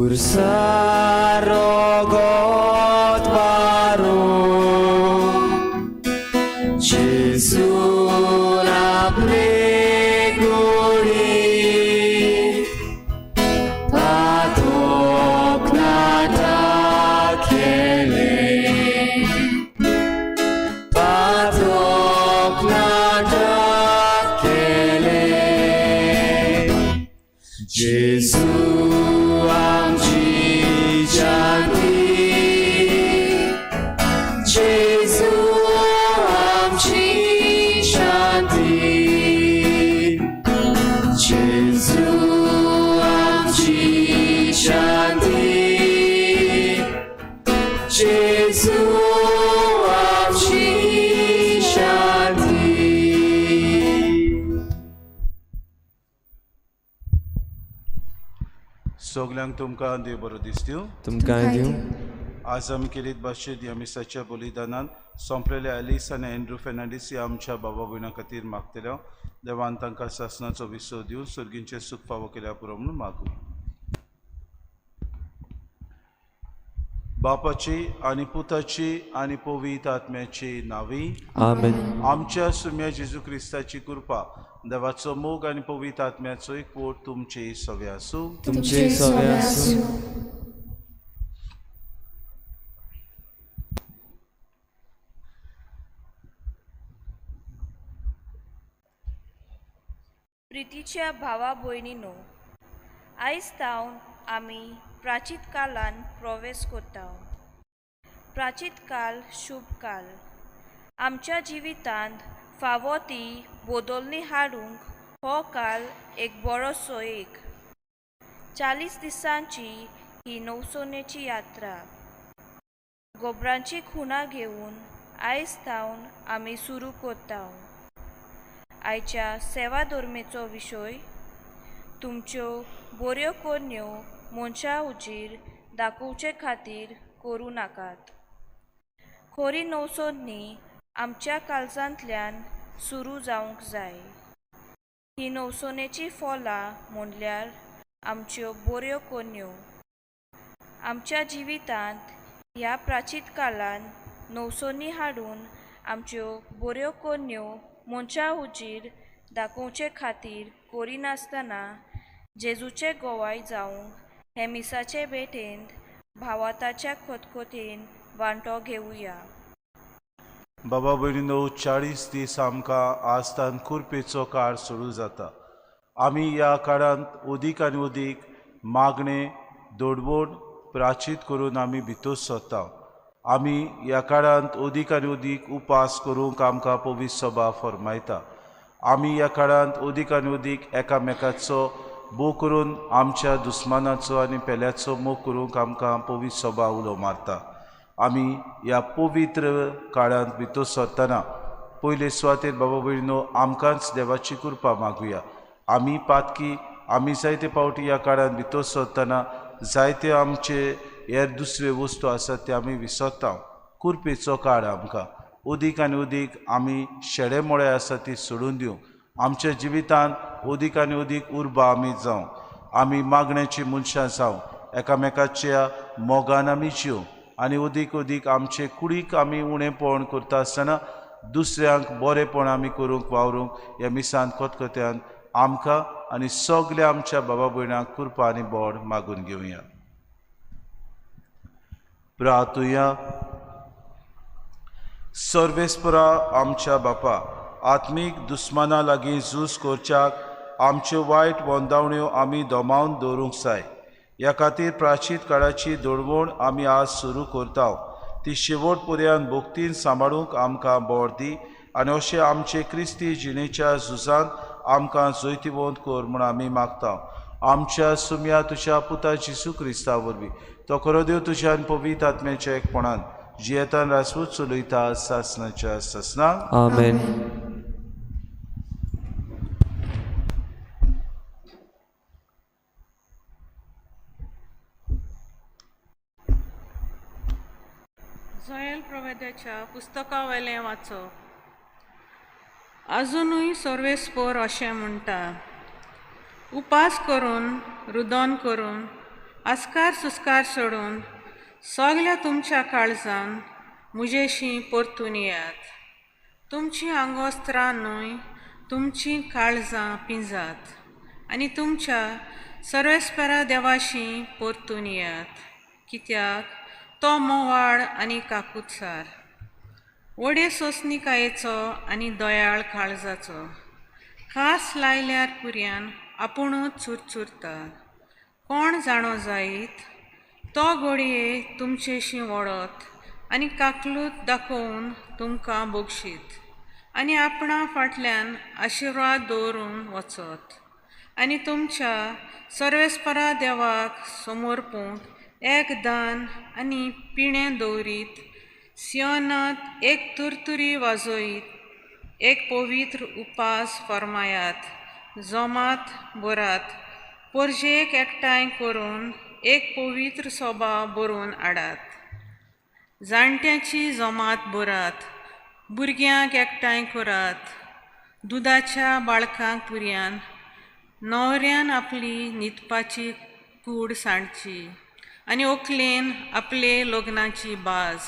Kursar rogot baru Jesu आपले गुणी पातोक नाटक केले पातोक नाटक केले Jesu आमची शांती Jesu आमची शांती Jesu आमची शांती Jesu आमची शांती. सगल्यांक तुमकां देव बरो दिसता. तुमकां दिवं. आज आमी केलीत भाशेंत ह्या मिसाच्या बलिदानान सोंपलेले एलिस आनी एंड्रू फेर्नांडीस ह्या आमच्या बाबा भयणा खातीर मागतले. देवान तांकां सासणाचो विसव दिवन सर्गींचें सूख फावो केल्या पुरो म्हणून मागू. बापाची आनी पुताची आनी पवित्र आत्म्याची नावी. आमेन. आमच्या सुम्या जेजू क्रिस्ताची कृपा, देवाचो मोग आनी पवित्र आत्म्याचो एकवट तुमचे सवे आसूं. तुमचे सवे आसूं. प्रितीच्या भावा भयणीनो, आयज थावन आमी प्राचीत कालान प्रवेश करता. प्राचीत काल शुभ काल. आमच्या जिवितांत फावो ती बदलणी हाडूंक हो काल एक बरो सोयीक. 40 दिसांची ही नवसोनेची यात्रा गोबरांची खुणां घेवन आयज थावन आमी सुरू करता. आयच्या सेवा धर्मेचो विशय, तुमच्यो बऱ्यो करण्यो मनशां हुजीर दाखोवचे खातीर करूं नाकात. खरी नवसोदणी आमच्या काळजांतल्यान सुरू जावंक जाय. ही नवसोनेची फलां म्हणल्यार आमच्यो बऱ्यो करण्यो. आमच्या जिवितांत ह्या प्राचीत काळान नवसोनी हाडून आमच्यो बऱ्यो करण्यो मनशां हुजीर दाखोवचे खातीर करिनासतना जेजूचे गोवाय जावंक हे मिसाचे भेटेंत भावाताच्या खतखतेन वांटो घेवया. बाबा भयणीनो, 40 दीस आमकां आस्तान कुरपेचो काळ सुरू जाता. आमी ह्या काळांत अदीक आनी अदीक मागणें दोडवण प्राचीत करून आमी भितर सरता. आमी ह्या काळांत अदीक आनी अदीक उपास करूंक आमकां पवित्र सभा फरमायता. आमी ह्या काळांत अदीक आनी अदीक एकामेकाचो मोग करून आमच्या दुस्मानाचो आनी पेल्याचो मोग करूंक आमकां पवित्र सभा उलो मारता. आमी ह्या पवित्र काळांत भितर सरतना पयले सुवातेर बाबा भयणीनो आमकांच देवाची कृपा मागुया. आमी पातकी, आमी जायते फावटी ह्या काळांत भितर सरतना जायते आमचे हेर दुसरे वस्तू आसात ते आमी विसरता. कुरपेचो काळ आमकां अदीक आनी अदीक आमी शेडे मोळे आसा ती सोडून दिवंक, आमच्या जिवितांत अदीक आनी अदीक उर्बा आमी जावं, आमी मागण्याची मनशां जावं, एकामेकाच्या मोगान आमी जिवं आनी अदीक अदीक आमचे कुडीक आमी उणेपण करता आसतना दुसऱ्यांक बरेंपण आमी करूंक वावरूंक ह्या मिसान खतखत्यान आमकां आनी सगल्या आमच्या बाबा भयणांक कृपा आनी बोड मागून घेवया. प्रार्थुया. सर्वेस्परा आमच्या बापा, आत्मीक दुस्माना लागीं झूज करच्याक आमच्यो वायट वंदावण्यो आमी दमावन दवरूंक जाय. ह्या खातीर प्राचीत काळाची दळवण आमी आज सुरू करता. ती शेवट पर्यंत भक्तीन सांबाळूंक आमकां बोड दी आनी अशें आमचे क्रिस्ती जिणेच्या झुजांत आमकां जैतिवंत कर म्हूण आमी मागता. आमच्या सुम्या तुज्या पुता जेजू क्रिस्ता वरवीं, तो खरो देव तुज्या आनी पवित्र आत्म्याच्या एकपणान जियेतान रासवूच चलयता सासनाच्या सासनाक. आमेन. जोयल प्रवेदाच्या पुस्तकावेलें वाचप. आजुनूय सर्वेस्पोर अशें म्हणटा, उपास करून रुदन करून आस्कार सुस्कार सोडून सगल्या तुमच्या काळजान म्हजेशी परतून येयात. तुमचीं आंगोस्त्रां न्हय, तुमचीं काळजां पिंजात आनी तुमच्या सर्वेस्परा देवाशी परतून येयात, कित्याक तो मोवाळ आनी काकुत्सार, व्हडे सोंसणिकायेचो आनी दयाळ काळजाचो. खास लायल्यार पुरयान आपुणूच चुरचुरता. कोण जाणो जायत, तो घडये तुमचेशी वळत आनी काकलूत दाखोवन तुमकां बक्षीत आनी आपणा फाटल्यान आशिर्वाद दवरून वचत आनी तुमच्या सर्वेस्परा देवाक समर्पूंक एक दान आनी पिणें दवरीत, सियोनांत एक तुरतुरी वाजयत, एक पवित्र उपास फर्मायात, जमात भरात, परजेक एकठांय करून एक पवित्र सोबा बरोवन हाडात. जाणट्यांची जमात भरात, भुरग्यांक एकठांय करात, दुदाच्या बाळकांक पुरयान न्हवऱ्यान आपली न्हिदपाची कूड सांडची आनी व्हंकलेन आपले लग्नाची बाज.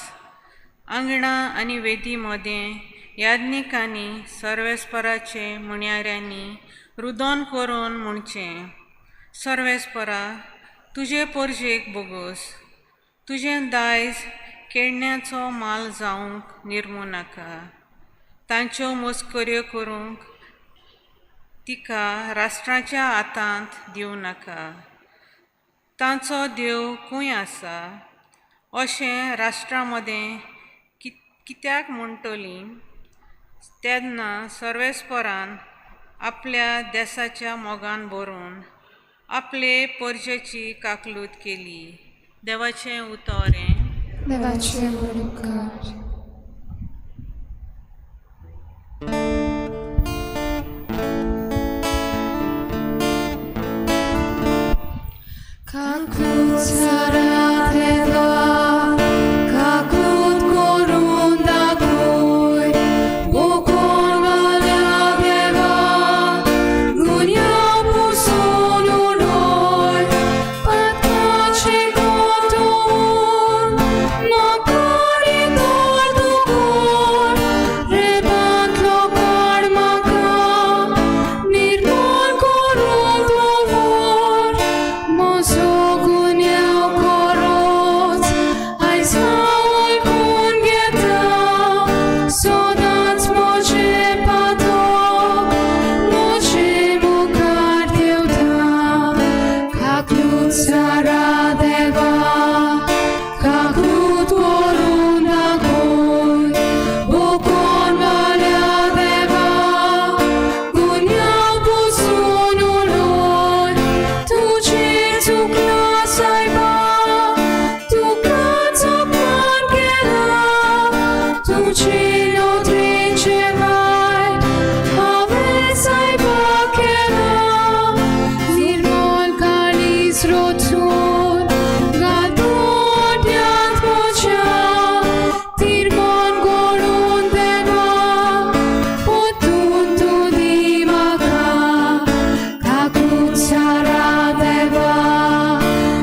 आंगणां आनी वेदी मदें याज्ञिकांनी सर्वेस्पराचे म्हणयाऱ्यांनी रुदन करून म्हणचें, सर्वेस्परा, तुजे परजेक बोगोस, तुजें दायज केळण्याचो माल जावंक निर्मू नाका. तांच्यो मस्कऱ्यो करूंक तिका राष्ट्राच्या हातांत दिवं नाका. तांचो देव खंय आसा अशें राष्ट्रां मदें कित्याक म्हणटलीं? तेन्ना सर्वेस्परान आपल्या देसाच्या मोगान भरून आपले परजेची काकलूत केली. देवाचें उतर हें. देवाचे व्हड उपकार.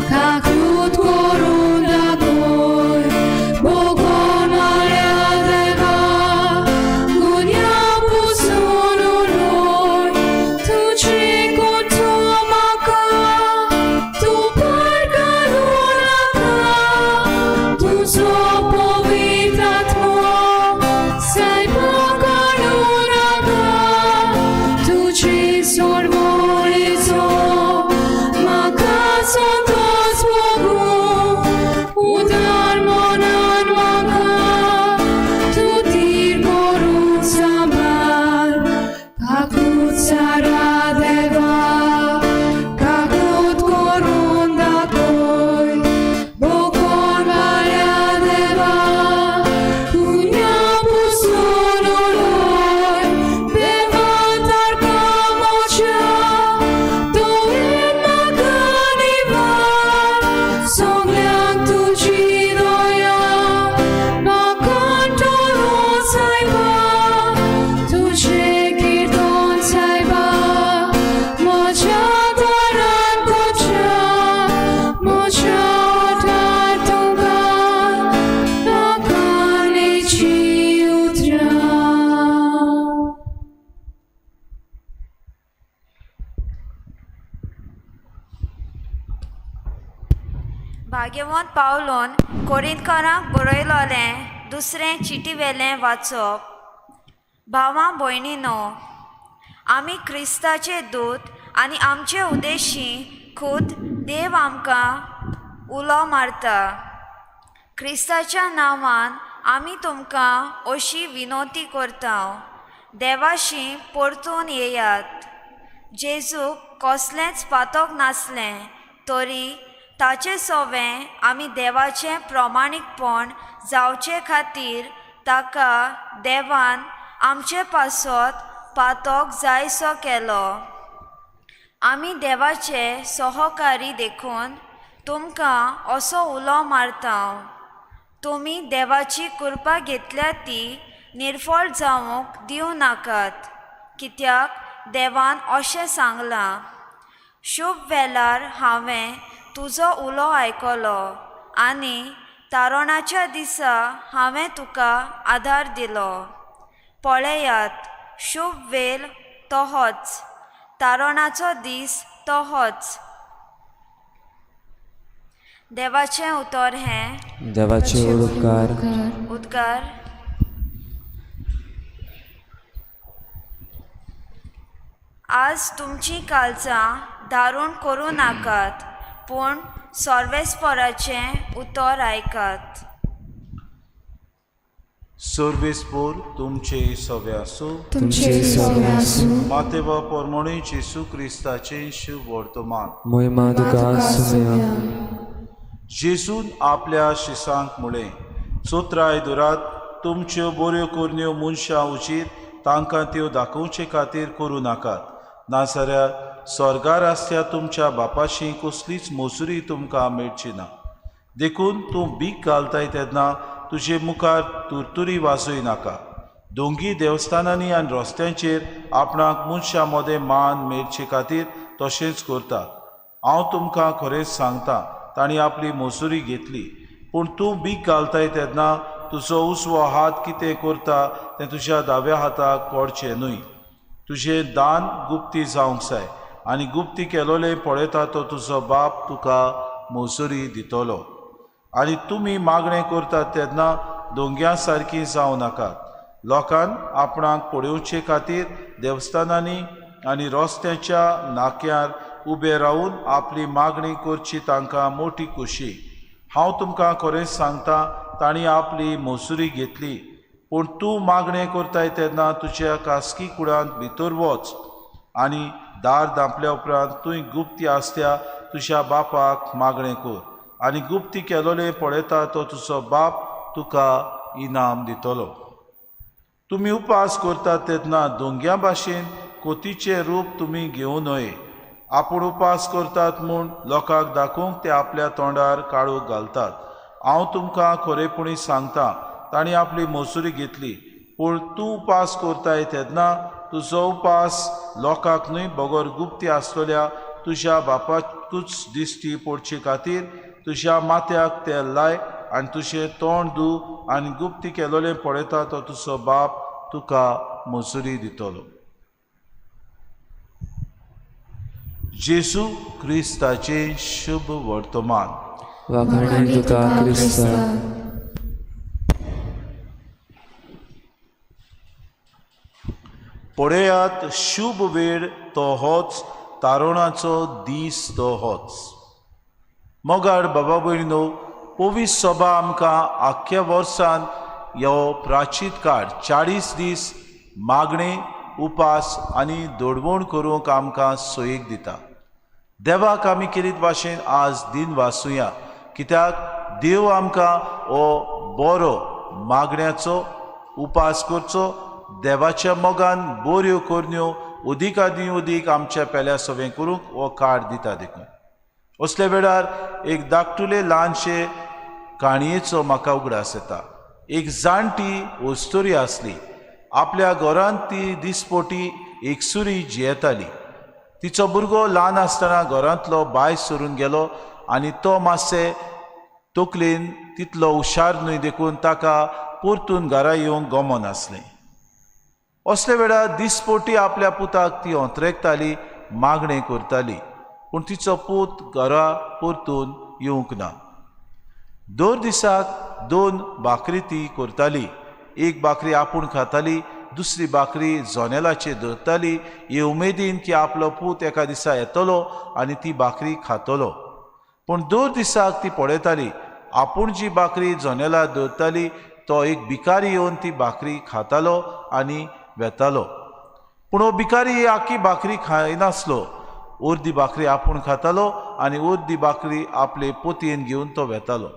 Kaklut korun dakoy, bokon malya deva. भाग्यवंत पावलोन कोरिंतकारांक बरयलोलें दुसरें चिटीवेलें वाचप. भावां भयणीनो, आमी क्रिस्ताचे दूत आनी आमचे उदेशी खूद देव आमकां उलो मारता. क्रिस्ताच्या नांवान आमी तुमकां अशी विनवती करता, देवाशी परतून येयात. जेजूक कसलेंच पातक नासलें तरी ताचे सोवें आमी देवाचें प्रमाणीकपण जावचे खातीर ताका देवान आमचे पासत पातक जायसो केलो. आमी देवाचे सहकारी देखून तुमकां असो उलो मारता, तुमी देवाची कृपा घेतल्या ती निर्फळ जावंक दिवं नाकात. कित्याक देवान अशें सांगलां, शुभ वेलार हांवें तुजो उलो आयकलो आनी तारणाच्या दिसा हांवें तुका आदार दिलो. पळयात, शुभ वेल तोहोच, तारणाचो दीस तोहोच. देवाचें उतर हें. देवाचे उपकार. उद्गार. आज तुमचीं कालचां दारूण करूं नाकात, पूण सर्वेस्पराचें उतर आयकात. सर्वेस्पोर तुमचे सवे आसूं. तुमचे सगळे आसूं. मातेवा पोरमोणे जेसू क्रिस्ताचें शुभ वर्तमान. मोहिमा तुका आसुया. जेजून आपल्या शिसांक म्हळें, चोत्राय दुरात तुमच्यो बऱ्यो करण्यो मनशां उजीर तांकां त्यो दाखोवचे खातीर करूं नाकात, नाजाल्यार स्वर्गार आसल्या तुमच्या बापाशी कसलीच मजुरी तुमकां मेळची ना. देखून तूं भीक घालताय तेन्ना तुजे मुखार तुरतुरी वाजय नाका. दोंगी देवस्थानांनी आनी रस्त्यांचेर आपणाक मनशां मदें मान मेळचे खातीर तशेंच करतात. हांव तुमकां खरेंच सांगता, तांणी आपली मजुरी घेतली. पूण तूं भीक घालताय तेन्ना तुजो उजवो हात कितें करता तें तुज्या दाव्या हाताक कळचें न्हय. तुजें दान गुप्ती जावंक जाय आनी गुप्ती केलोलें पळयता तो तुजो बाप तुका मजुरी दितलो. आनी तुमी मागणें करतात तेन्ना दोंग्या सारकी जावं नाकात. लोकान आपणाक पळोवचे खातीर देवस्थानांनी आनी रस्त्याच्या नाक्यार उबे रावून आपली मागणी करची तांकां मोटी खोशी. हांव तुमकां खरेंच सांगता, तांणी आपली मजुरी घेतली. पूण तूं मागणें करताय तेन्ना तुज्या खासगी कुडांत भितर वच आनी दार धांपल्या उपरांत तूं गुप्ती आसत्या तुज्या बापाक मागणें कर, आनी गुप्ती केलोलें पळयता तो तुजो बाप तुका इनाम दितलो. तुमी उपास करतात तेन्ना दोंग्या भाशेन कोतीचें रूप तुमी घेवं न्हय. आपूण उपास करतात म्हूण लोकांक दाखोवंक ते आपल्या तोंडार काळोख घालतात. हांव तुमकां खरेपणी सांगता, तांणी आपली मजुरी घेतली. पूण तूं उपास करताय तेन्ना तुजो उपास लोकांक न्हय बगर गुप्ती आसतल्या तुज्या बापाकूच दिश्टी पडचे खातीर तुज्या माथ्याक तेल लाय आनी तुजें तोंड धू, आनी गुप्ती केलोलें पळयता तो तुजो बाप तुका मजुरी दितलो. जेजू क्रिस्ताचें शुभ वर्तमान. वाखाणे तुका क्रिस्ता. पळयात, शुभ वेळ तो होच, तारुणाचो दीस तो होच. मोगाळ बाबा भयणीनो, पवित्र सभा आमकां आख्ख्या वर्सान ह्यो प्राचीत काळ 40 दीस मागणें, उपास आनी दोडवण करूंक आमकां सोयीक दिता. देवाक आमी केरीत भाशेन आज दिन वाचुया, कित्याक देव आमकां हो बरो मागण्याचो उपास करचो, देवाच्या मोगान बऱ्यो करण्यो उदीक आनी उदीक आमच्या पेल्या सवें करूंक हो काळ दिता. देखून असल्या वेळार एक धाकटुले ल्हानशे काणयेचो म्हाका उगडास येता. एक जाणटी अस्तुरी आसली. आपल्या घरांत ती दिसपोटी एकसुरी जियेताली. तिचो भुरगो ल्हान आसतना घरांतलो बाय सरून गेलो आनी तो मातशे तकलेन तितलो हुशार न्हय, देखून ताका परतून घरा येवंक गमनासलें. असल्या वेळार दिसपोटी आपल्या पुताक ती अंतरेकताली, मागणें करताली, पूण तिचो पूत घरा परतून येवंक ना. दर दिसाक 2 भाकरी ती करताली. एक भाकरी आपूण खाताली, दुसरी भाकरी जोनेलाचेर दवरताली, हे उमेदीन की आपलो पूत एका दिसा येतलो आनी ती भाकरी खातलो. पूण दर दिसाक ती पळयताली, आपूण जी भाकरी जोनेलार दवरताली तो एक भिकारी येवन ती भाकरी खातालो आनी वेतालो. पूण हो भिकारी आख्खी भाकरी खायनासलो, अर्दी भाकरी आपूण खातालो आनी अर्दी भाकरी आपले पोतयेन घेवन तो वेतालो.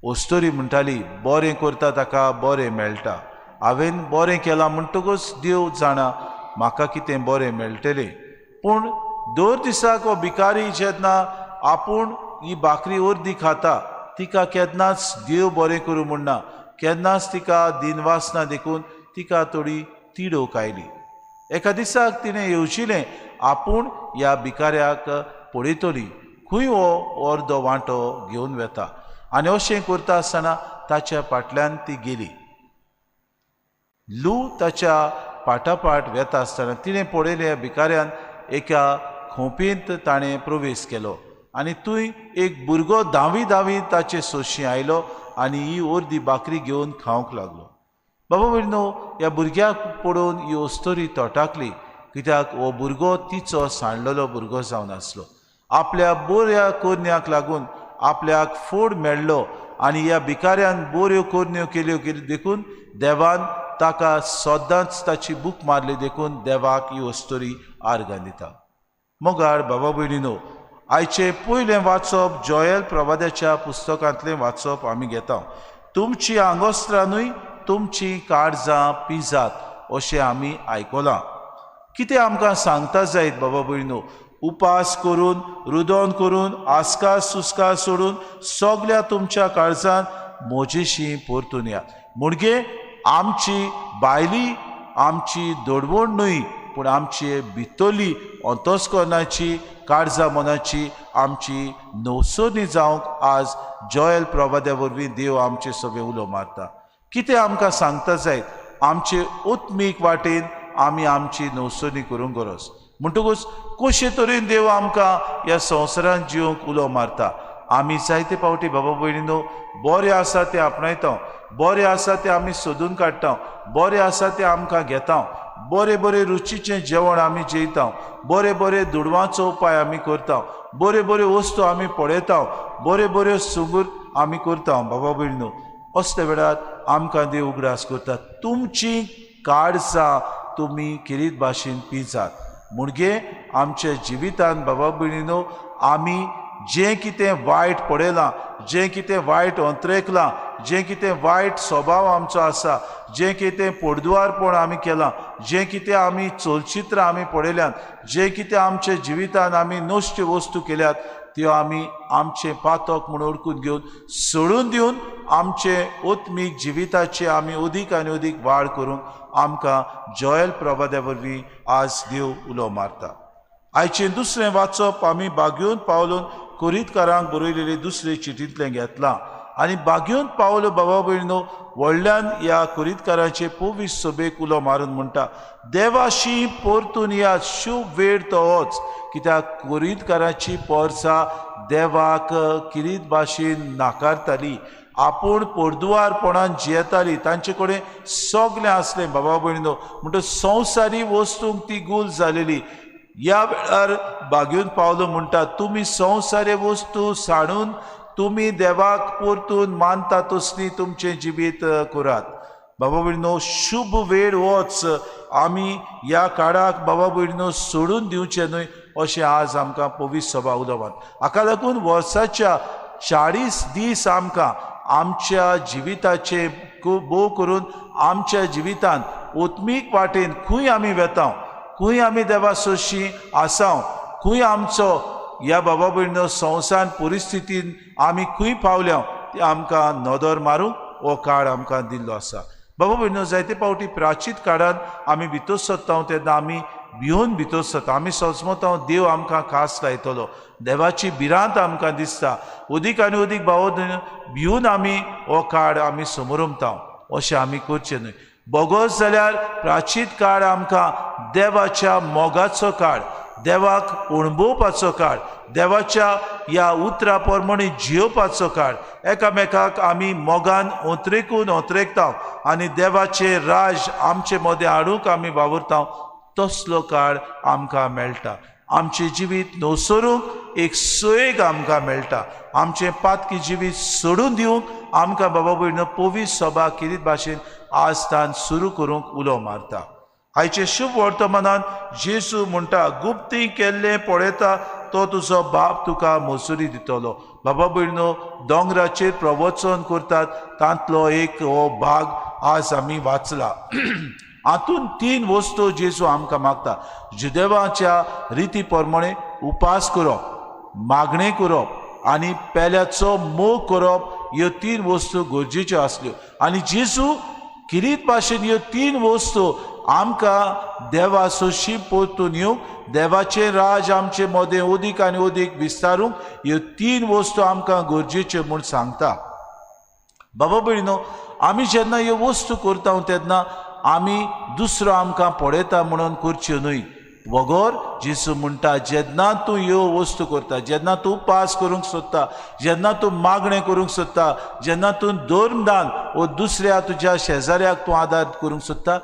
अस्तोरी म्हणटाली, बरें करता ताका बरें मेळटा, हांवें बरें केलां म्हणटकूच देव जाणा म्हाका कितें बरें मेळटलें. पूण दर दिसाक हो भिकारी जेन्ना आपूण ही भाकरी अर्दी खाता, तिका केन्नाच देव बरें करूं म्हणना, केन्नाच तिका दिनवासना देखून तिका थोडी तिडोक आयली. एका दिसाक तिणें येवजिलें आपूण ह्या भिकाऱ्याक पळयतली, खंय हो अर्दो वांटो घेवन वेता. आनी अशें करता आसतना ताच्या फाटल्यान ती गेली. लू ताच्या फाटाफाट वेता आसतना तिणें पळयलें भिकाऱ्यान एका खोंपींत ताणें प्रवेश केलो आनी थंय एक भुरगो धांवी धांवी ताचे सोशी आयलो आनी ही अर्दी भाकरी घेवन खावंक लागलो. बाबा भयणीनो, ह्या भुरग्याक पळोवन ही अस्तोरी तोटाकली, कित्याक हो भुरगो तिचो सांडलेलो भुरगो जावन आसलो. आपल्या बऱ्या करण्याक लागून आपल्याक फोड मेळ्ळो आनी ह्या भिकाऱ्यान बऱ्यो करण्यो केल्यो देखून देवान ताका सदांच ताची बूक मारली, देखून देवाक ही अस्तोरी आर्गां दिता. मोगाळ बाबा भयणीनो, आयचें पयलें वाचप जोयल प्रवाद्याच्या पुस्तकांतलें वाचप आमी घेता. तुमची आंगोस्त्रां न्हय तुमची काळजां पिजात अशें आमी आयकलां. कितें आमकां सांगता जायत बाबा भयणीनो? उपास करून, रुदोन करून, आस्कास सुस्कार सोडून सगल्या तुमच्या काळजान म्हजेशी परतून या. म्हणजे आमची बायली आमची दडवण न्हय, पूण आमची भितरली अंतस्करणाची काळजा मनाची आमची नवसोनी जावंक आज जोयल प्रवाद्या वरवीं देव आमचे सगळे उलो मारता. कितें आमकां सांगता जायत? आमचे उत्मीक वाटेन आमी आमची नवसोनी करूंक गरज. म्हणटकूच कशे तरेन देव आमकां ह्या संवसारांत जिवंक उलो मारता. आमी जायते फावटी बाबा भयणीनो बरें आसा तें आपणायता, बरें आसा तें आमी सोदून काडटा, बरें आसा तें आमकां घेता, बरें बरें रुचीचें जेवण आमी जेयता, बरें बरें दुडवांचो उपाय आमी करता, बऱ्यो बऱ्यो वस्तू आमी पळयता, बऱ्यो बऱ्यो सुगूर आमी करता. बाबा भयणीनो, असल्या वेळार आमकां देव उगडास करता, तुमची काळजां तुमी किरीत भाशेन पिजात. म्हणजे आमच्या जिवितान बाबा भयणीनो आमी जें कितें वायट पळयलां, जें कितें वायट अंतरेकलां, जें कितें वायट स्वभाव आमचो आसा, जें कितें पोडदुवारपण आमी केलां, जें कितें आमी चलचित्रां आमी पळयल्यात, जें कितें आमच्या जिवितान आमी नश्ट्यो वस्तू केल्यात, त्यो आमी आमचें पातक म्हूण ओळखून घेवन सोडून दिवन आमचे आत्मीक जिविताचे आमी अदीक आनी अदीक वाड करूंक आमकां जोयल प्रवाद्या वरवीं आज देव उलो मारता. आयचें दुसरें वाचप आमी बागयोन पावलून कोरीतकारांक बरयलेले दुसरे चिटींतलें घेतलां आनी बागयोन पावलो बाबा भयणीनो व्हडल्यान ह्या कोरीतकारांचे पवित्र सभेक उलो मारून म्हणटा, देवाशी परतून या, शुभ वेळ तोच. कित्याक कोरीतकारांची पोरसां देवाक किरीत भाशेन नाकारताली, आपूण पोरदुवारपणान जियेताली, तांचे कडेन सगलें आसलें बाबा भयणीनो, म्हणटकच संवसारी वस्तूंक ती गुल जालेली. ह्या वेळार बागयोन पावलो म्हणटा, तुमी संवसारी वस्तू सांडून तुमी देवाक परतून मानता तसली तुमचें जिवीत करात. बाबा भयणीनो, शुभ वेळ वच, आमी ह्या काळाक बाबा भयणीनो सोडून दिवचें न्हय अशें आज आमकां पवित्र सभा उलोवपात. हाका लागून वर्साच्या 40 दीस आमकां आमच्या जिविताचे भोव करून आमच्या जिवितान आत्मीक वाटेन खंय आमी वेता, खंय आमी देवा सोशी आसाव, खंय आमचो ह्या बाबा भयणीनो संवसार परिस्थितीन आमी खंय पावल्या ते आमकां नदर मारूंक हो काळ आमकां दिल्लो आसा. बाबा भयणीनो, जायते फावटी प्राचीत काळान आमी भितर सरता तेन्ना आमी भिवन भितर सरता, आमी सजमता देव आमकां खास लायतलो, देवाची भिरांत आमकां दिसता, अदीक आनी अदीक भाव भिवन आमी हो काळ आमी समोरमता. अशें आमी करचें न्हय. बोगस जाल्यार प्राचीत काळ आमकां देवाच्या मोगाचो काळ, देवाक अणभवपाचो काळ, देवाच्या ह्या उतरा प्रमाणे जियोवपाचो काळ. एकामेकाक आमी मोगान ओंतरेकून ओंतरेकता आनी देवाचें राज आमचे मदें हाडूंक आमी वावुरता, तसलो काळ आमकां मेळटा. आमचें जिवीत नवसरूंक एक सोयेक आमकां मेळटा. आमचें पातकी जिवीत सोडून दिवंक आमकां बाबा भयणो पवित्र सभा किरीत भाशेन आज तान सुरू करूंक उलो मारता. आयचे शुभ वर्तमानान जेजू म्हणटा, गुप्ती केल्लें पळयता तो तुजो बाप तुका मजुरी दितलो. बाबा भयणो, दोंगराचेर प्रवचन करतात तांतलो एक हो भाग आज आमी वाचला. हातून तीन वस्तू जेजू आमकां मागता. जुदेवाच्या रिती प्रमाणे उपास करप, मागणें करप आनी पेल्याचो मोग करप, ह्यो तीन वस्तू गरजेच्यो आसल्यो. आनी जेजू किरीत भाशेन ह्यो तीन वस्तू आमकां देवा सोशी परतून येवंक, देवाचें राज आमचे मदें अदीक आनी अदीक विस्तारूंक ह्यो तीन वस्तू आमकां गरजेच्यो म्हूण सांगता. बाबा भयणीनो, आमी जेन्ना ह्यो वस्तू करता तेन्ना आमी दुसरो आमकां पळयता म्हणून करच्यो न्हय. वगर जेजू म्हणटा, जेन्ना तूं ह्यो वस्तू करता, जेन्ना तूं उपास करूंक सोदता, जेन्ना तूं मागणें करूंक सोदता, जेन्ना तूं धर्मदान वो दुसऱ्या तुज्या शेजाऱ्याक तूं आदार करूंक सोदता,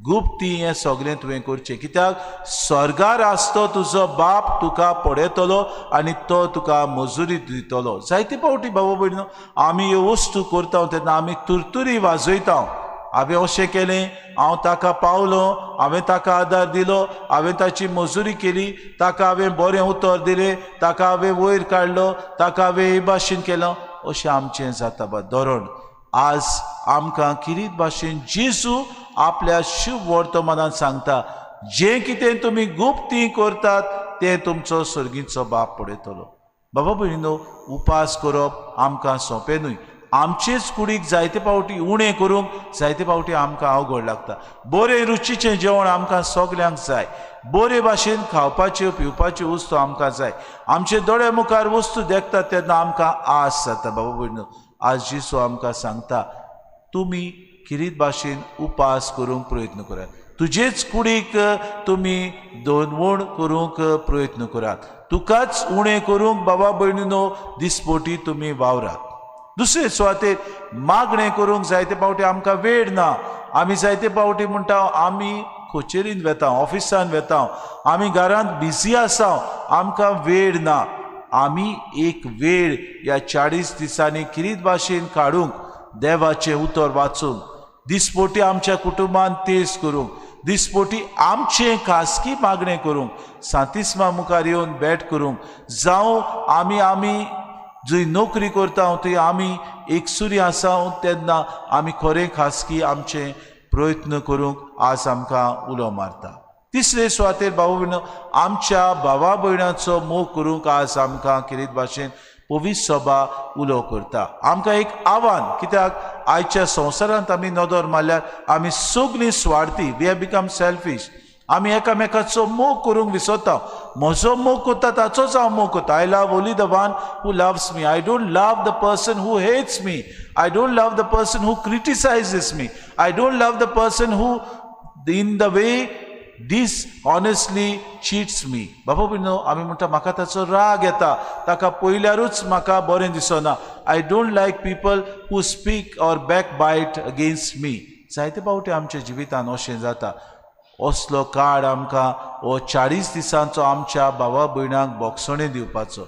गुप्ती हें सगळें तुवें करचें. कित्याक स्वर्गार आसतो तुजो बाप तुका पळयतलो आनी तो तुका मजुरी दितलो. जायते फावटी बाबा भयणीनो, आमी ह्यो वस्तू करता तेन्ना आमी तुरतुरी वाजयता. हांवें अशें केलें, हांव ताका पावलो, हांवें ताका आदार दिलो, हांवें ताची मजुरी केली, ताका हांवें बरें उतर दिलें, ताका हांवें वयर काडलो, ताका हांवें हे भाशेन केलो, अशें आमचें जाता बा धोरण. आज आमकां किरीत भाशेन जेजू आपल्या शुभ वर्तमानान सांगता, जें कितें तुमी गुप्ती करतात तें तुमचो सर्गीचो बाप पळयतलो. बाबा भयणीनो, उपास करप आमकां सोंपें न्हय. आमचेच कुडीक जायते फावटी उणें करूंक जायते फावटी आमकां अवघड लागता. बरें रुचीचें जेवण आमकां सगल्यांक जाय, बरे भाशेन खावपाच्यो पिवपाच्यो वस्तू आमकां जाय. आमचे दोळे मुखार वस्तू देखतात तेन्ना आमकां आस जाता. बाबा भयणीनो, आज जेजू आमकां सांगता, तुमी किरीत भाशेन उपास करूंक प्रयत्न करात, तुजेच कुडीक तुमी दोनवण करूंक प्रयत्न करात, तुकाच उणें करूंक बाबा भयणीनो दिसपोटी तुमी वावरात. दुसरे सुवातेर मागणें करूंक जायते फावटी आमकां वेळ ना. आमी जायते फावटी म्हणटा आमी कचेरीन वेता, ऑफिसान वेता, आमी घरांत बिजी आसा, आमकां वेळ ना. आमी एक वेळ ह्या 40 दिसांनी किरीत भाशेन काडूंक, देवाचें उतर वाचूंक, दिसपोटी आमच्या कुटुंबान तेज करूंक, दिसपोटी आमचें खासगी मागणें करूंक, सांतिस्मा मुखार येवन भेट करूंक, जावं आमी आमी जंय नोकरी करता थंय आमी एकसुरी आसा तेन्ना आमी खरें खासगी आमचें प्रयत्न करूंक आज आमकां उलो मारता. तिसरे सुवातेर भाव भयणो, आमच्या भावा भयणाचो मोग करूंक आज आमकां किरीत भाशेन पवित्र सभा उलो करता. आमकां एक आव्हान, कित्याक आयच्या संवसारांत आमी नदर मारल्यार आमी सगळीं स्वार्थी, we have become selfish. आमी एकामेकाचो मोग करूंक विसरता. म्हजो मोग करता ताचोच हांव मोग करता. I love only the one who loves me. I don't love the person who hates me. I don't love the person who criticizes me. I don't love the person who in the way dishonestly cheats me. बाबा भयणीनो, आमी म्हणटा म्हाका ताचो राग येता, ताका पळयल्यारूच म्हाका बरें दिसना. I don't like people who speak or backbite against me. जायते फावटी आमच्या जिवितान अशें जाता. असलो काळ आमकां हो 40 दिसांचो आमच्या भावा भयणांक बोगसणें दिवपाचो,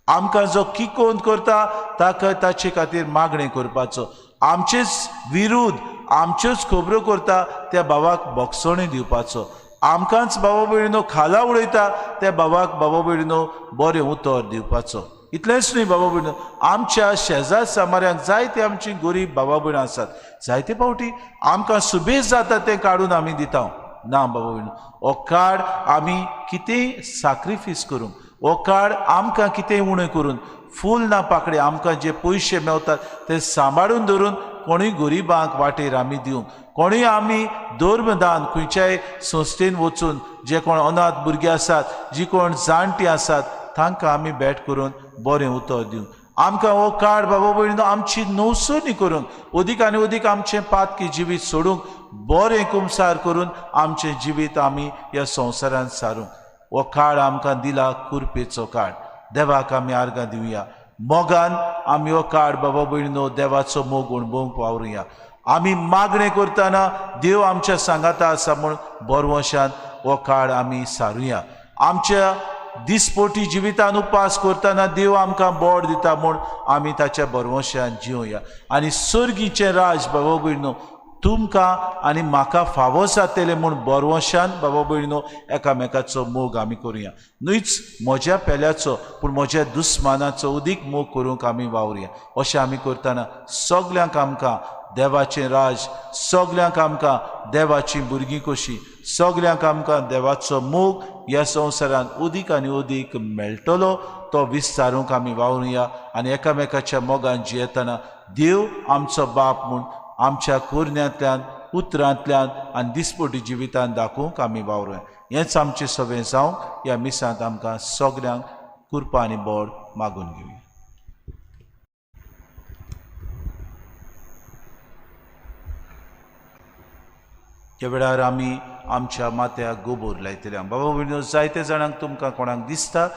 आमकां जो किकोंत करता ताका ताचे खातीर मागणें करपाचो, आमचेच विरुद्ध आमच्योच खबरो करता त्या भावाक बोगसणें दिवपाचो, आमकांच भावा भयणीनो खाला उडयता त्या भावाक बाबा भयणीनो बरें उतर दिवपाचो. इतलेंच न्हय बाबा भयणीनो, आमच्या शेजार सामाऱ्यांक जायते आमची गरीब बाबा भयणां आसात, जायते फावटी आमकां सुबेज जाता तें काडून आमी दिता. ना बाबा भयणीनो, हो काळ आमी कितेंय साक्रिफीस करूंक, हो काळ आमकां कितेंय उणें करून, फूल ना पाकडें आमकां जे पयशे मेवतात ते सांबाळून धरून कोणूय गरिबांक वाटेर आमी दिवंक, कोणूय आमी धर्मदान खंयच्याय संस्थेन वचून जे कोण अनाथ भुरगीं आसात, जी कोण जाणटीं आसात तांकां आमी भेट करून बरें उतर दिवंक. आमकां हो काळ बाबा भयणीनो आमची नवसणी करूंक, अदीक आनी अदीक आमचें पातकी जिवीत सोडूंक, बरें कुमसार करून आमचें जिवीत आमी ह्या संवसारांत सारूंक. हो काळ आमकां दिला कुरपेचो काळ. देवाक आमी आर्गां दिवया. मोगान आमी हो काळ बाबा भयणीनो देवाचो मोग अणभवूंक वावरुया. आमी मागणें करतना देव आमच्या सांगाता आसा म्हूण बरवशान हो काळ आमी सारुया. आमच्या दिसपोटी जिवितान उपास करतना देव आमकां बोड दिता म्हूण आमी ताच्या बरवशान जिवया. आनी सर्गीचें राज बाबा भयणीनो तुमकां आनी म्हाका फावो जातलें म्हूण बरवशान बाबा भयणीनो एकामेकाचो मोग आमी करुया. न्हूच म्हज्या पेल्याचो पूण म्हज्या दुस्मानाचो अदीक मोग करूंक आमी वावरुया. अशें आमी करतना सगल्यांक आमकां देवाचें राज, सगल्यांक आमकां देवाचीं भुरगीं कशीं, सगल्यांक आमकां देवाचो मोग ह्या संवसारांत अदीक आनी अदीक मेळटलो तो विस्तारूंक आमी वावरुया. आनी एकामेकाच्या मोगान जियेतना देव आमचो बाप म्हूण आमच्या कोरण्यांतल्यान, उतरांतल्यान आनी दिसपटी जिवितान दाखोवंक आमी वावरुया. हेंच आमचें सगळें जावंक ह्या मिसांत आमकां सगल्यांक कृपा आनी बोड मागून घेवया. ह्या वेळार आमी आमच्या माथ्याक गोबोर लायतले. बाबा भयणीनो, जायते जाणांक तुमकां कोणाक दिसता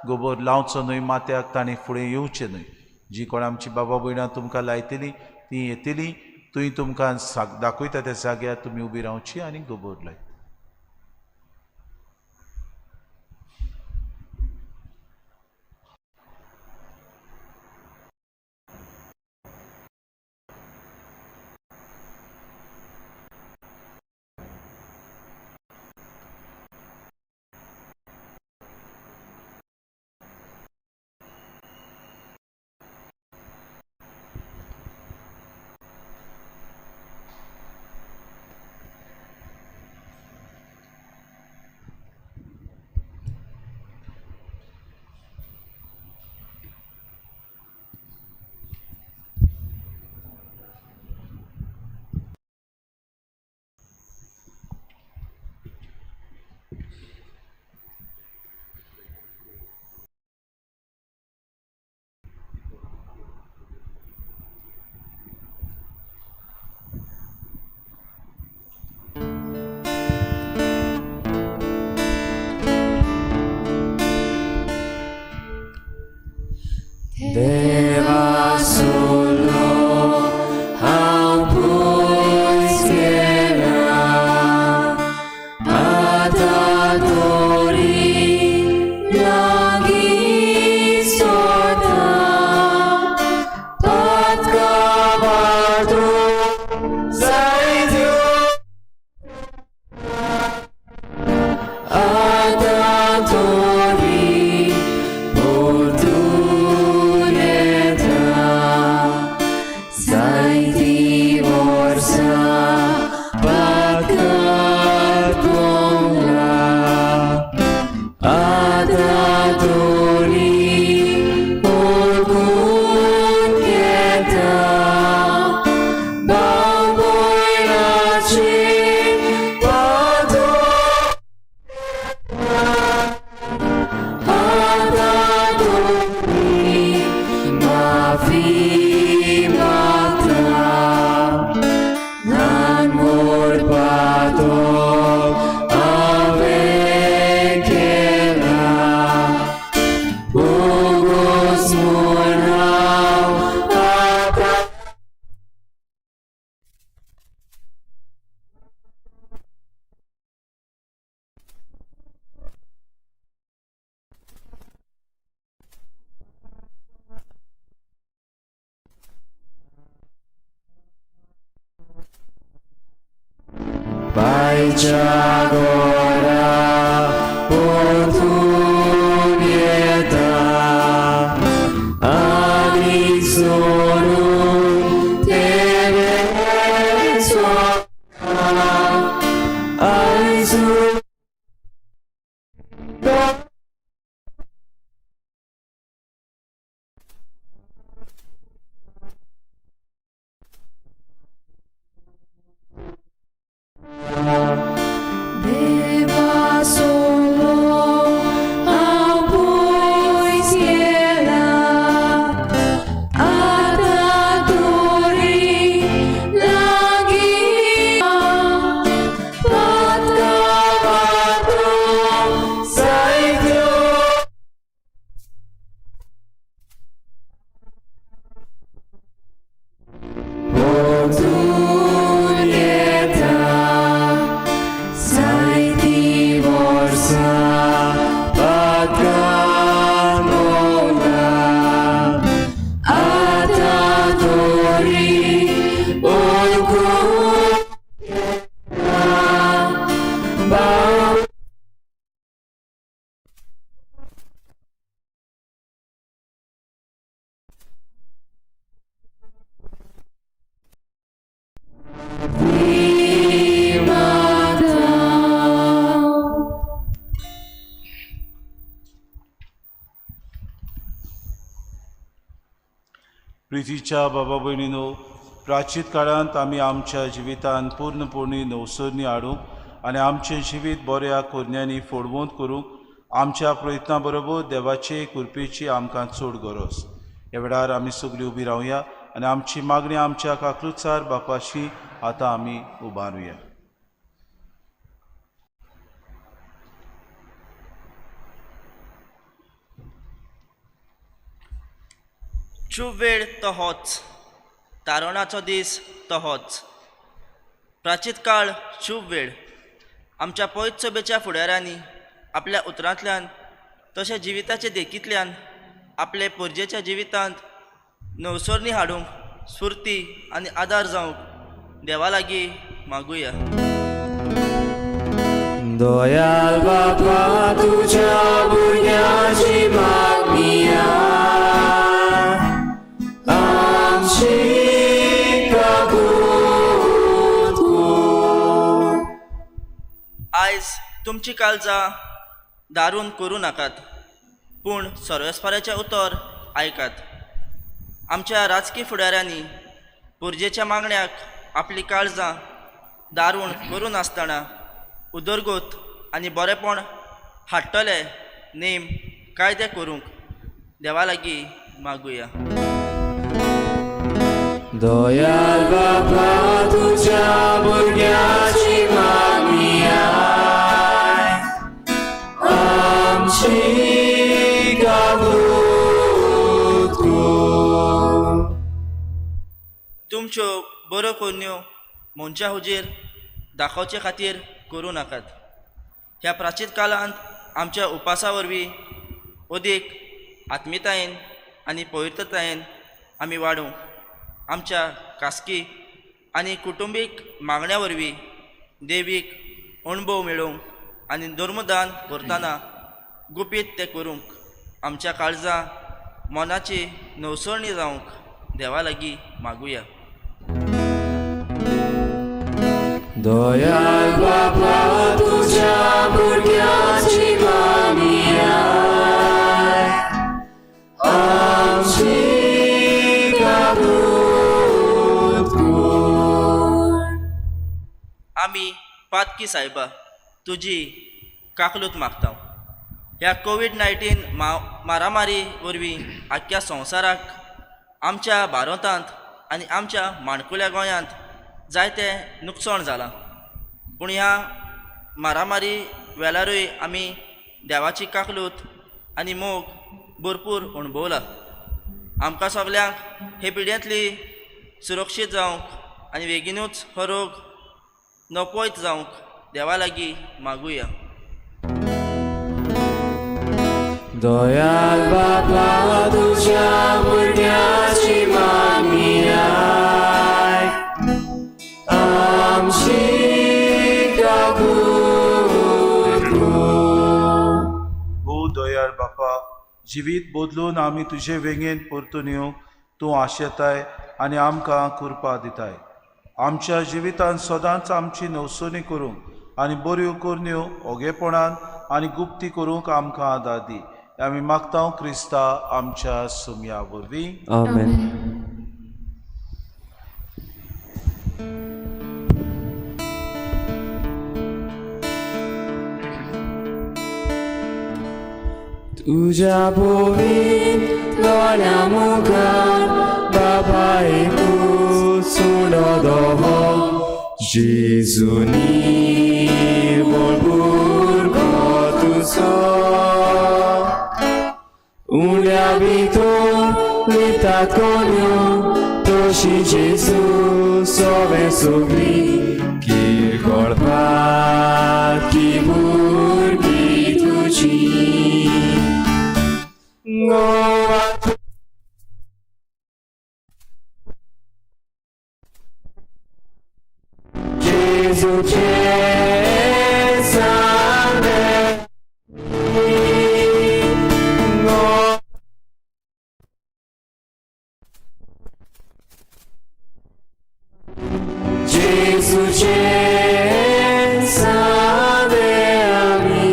गोबोर लावचो न्हय माथ्याक, तांणी फुडें येवचें न्हय. जी कोण आमची बाबा भयणां तुमकां लायतलीं तीं येतलीं, थंय तुमकां दाखयता त्या जाग्यार तुमी उबी रावची आनी गोबोर लायत. Deva solo हांव पयस गेला, आतां तोरी लागीं सोदा, पातका वाटो जायत्यो, आतां तोरी परतून येता. जायतीं वर्सां पातकांत भोंवला, आतां तोरी परतून येता. भाव भयणाचेर पातक, आतां तोरी माफी मागता. ल्हान व्हड पातक हांवें केलां, बोगस म्हूण हांव आतां. बायच्या घरा परतून येता, आनी सोडून तेवें सोडटा. आयजू प्रितीच्या बाबा भयणीनो, प्राचीत काळांत आमी आमच्या जिवितांत पूर्णपणी नवसरणी हाडूंक आनी आमचें जिवीत बऱ्या कोरण्यांनी फोडवंत करूंक आमच्या प्रयत्ना बरोबर देवाचे कृपेची आमकां चड गरज. ह्या वेळार आमी सगळीं उबी रावया आनी आमची मागणी आमच्या काकलुचार बापाशी आतां आमी उबारुया. शुभ वेळ तो होच, तारवणाचो दीस तो होच. प्राचीत काळ शुभ वेळ आमच्या पवित्र सभेच्या फुडाऱ्यांनी आपल्या उतरांतल्यान तशें जिविताचे देखींतल्यान आपले पोरजेच्या जिवितांत नवसरणी हाडूंक स्फुर्ती आनी आदार जावंक देवा लागीं मागुया. दयाल बापा तुज्या भुरग्याची मागणी आमची कबूल कर. आयज तुमची काळजां दारून करूं नाकात, पूण सर्वेस्पराचें उतर आयकात. आमच्या राजकी फुडाऱ्यांनी पुरजेच्या मागण्याक आपली काळजां दारूण करूं नासतना उदरगत आनी बरेपण हाडटले नेम कायदे करूंक देवा लागीं मागुया. दयाल बापा तुज्या भुरग्याची मागणी आमची कबूल कर. तुमच्यो बऱ्यो करण्यो मनशा हुजीर दाखोवचे खातीर करूं नाकात. ह्या प्राचीत काळांत आमच्या उपासा वरवीं अदीक आत्मितायेन आनी पवित्रतायेन आमी वाडूंक आमच्या खासगी आनी कुटुंबीक मागण्या वरवीं देवीक अणभव मेळोवंक आनी धर्मदान करतना गुपीत तें करूंक आमच्या काळजां मनाची नवसरणी जावंक देवा लागीं मागुया. दयाल बापा तुज्या भुरग्याची मागणी आमची कबूल कर. आमी पातकी सायबा तुजी काकलूत मागता. ह्या कोवीड-19 मारामारी वरवीं आख्ख्या संवसाराक आमच्या भारतांत आनी आमच्या माणकुल्या गोंयांत जायतें नुकसाण जालां. पूण ह्या मारामारी वेळारूय आमी देवाची काकलूत आनी मोग भरपूर अणभवला. आमकां सगल्यांक हे पिड्यांतली सुरक्षीत जावंक आनी बेगीनूच हो रोग नपयत जावंक देवा लागीं मागुया. दयाल बापा तुज्या भुरग्याची मागणी आमची कबूल कर. ओ दयाळ बापा, जिवीत बदलून आमी तुजे वेंगेन परतून येवंक तूं आशेताय आनी आमकां कृपा दिताय. आमच्या जिवितांत सदांच आमची नवसणी करूंक आनी बऱ्यो करण्यो ओगेपणान आनी गुप्ती करूंक आमकां आदार दी. आमी मागता क्रिस्ता आमच्या सुमया वरवीं. आमेन. तुज्या बोवीन दोळ्या मुखार बाबा एकूच सुणो दोहो जेजू निर्मळ भुरगो तुजो. उण्या भितर लितात कोण्यो तशी जेजू सोवे सगळी किरकोळ पातकी भुरगीं तुजी. Goa Gesù c'è salve. Gesù c'è salve a me.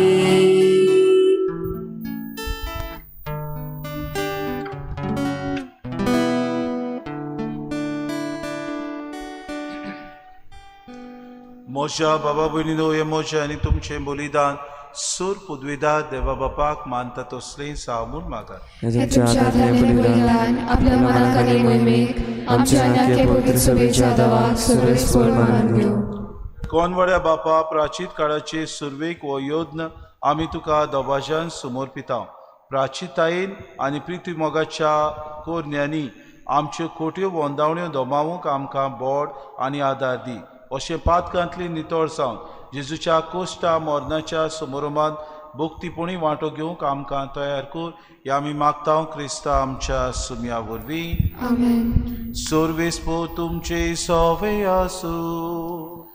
मोशा बाबा भयणीनो हे मोशा आनी तुमचें बलिदान सूर पुदविदार देवा बापाक मानता तसलें साव म्हूण मागात. हे तुमच्या हातांतलें बलिदान आपल्या मनाक आनी मोहिमेक आमच्या आनी पवित्र सभेच्या देवाक सर्वेस्पर मानून घेवं. कोनवड्या बापा, प्राचीत काळाचे सुरवेक हो यज्ञ आमी तुका दबाज्यान समर्पिता. प्राचितायेन आनी प्रिती मोगाच्या कोरण्यांनी आमच्यो खोट्यो वंदावण्यो दमावूंक आमकां बोड आनी आदार दी. अशें पातकांतली नितळ जावन जेजूच्या कोश्टा मरणाच्या समारोभांत भक्तीपणी वांटो घेवंक आमकां तयार कर, ह्या आमी मागता क्रिस्ता आमच्या सुम्या वरवीं. आमेन. सर्वेस्पो तुमचे सोवे आसूं.